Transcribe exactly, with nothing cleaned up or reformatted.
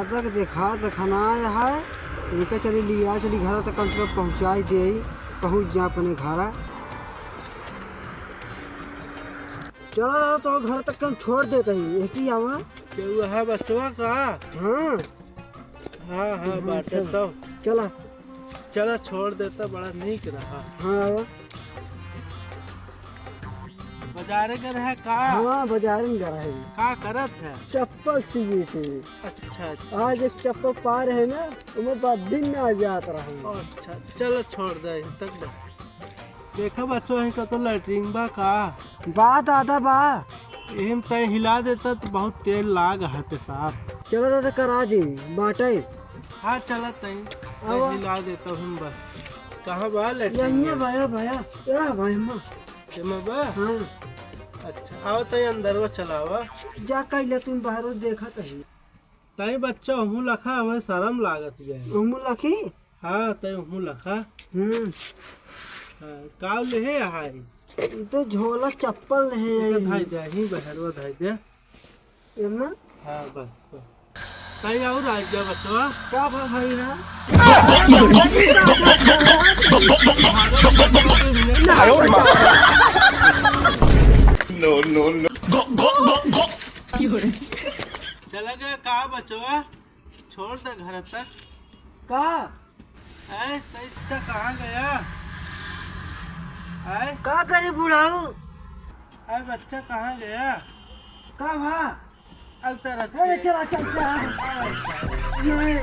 तक देखा, देखा ना आया है। इनके चली लिया, चली घर तक कम से कम पहुँचाई दे, पहुँच जा अपने घर। चला तो घर तक हम छोड़ देते ही, एक ही आवा। केहू है बचवा का? हाँ। हाँ, हाँ, हाँ, बाटे चल। तब। चला। चला, छोड़ देता, बड़ा नीक रहा। हाँ, आवा। बाजारे गए रहे का? हाँ, बाजारे में गए रहे। का करत है? चप्पल सिए थे। अच्छा, अच्छा। आज एक चप्पल पा रहे ना, ओमे बा दिन ना जात रहे। अच्छा, चलो छोड़ दे, तक बा। देखा बच्चों, यहीं का तो लैट्रिन बा का? बा दादा बा। एहम तय हिला देता तो बहुत तेल लाग है पेशाब। चलो दादा करा दी, बाटे। हाँ, चला तई। आवा। हिला देता हूँ बस। कहाँ बा लैट्रिन? यहिया भैया, भैया। या भाई अम्मा। एमा बा? हाँ। अच्छा, आओ तई अंदर वो चलावा। जा कैले तुम बाहर देखा तही। तई बच्चा हमू लखा, हमें शर्म लागत गए। हमू लखी? हाँ, तई हमू लखा। हम्म। हाँ, काव लेहे आहाई? ई तो झोला चप्पल लेहे एका आई। धाई दे, ही बहरवा धाई दे। एमा? हाँ, बस, बस। तई और आ जा बच्चवा। का भा भाई ना? No, no, no। चला गया का बचवा? छोड़ दे घर तक। का? ऐ, तो इसका कहाँ गया? ऐ? का करे बुढ़ाऊ? ऐ, बच्चा कहाँ गया? का भा? अब तेरा अरे चला, चल, चल। नहीं।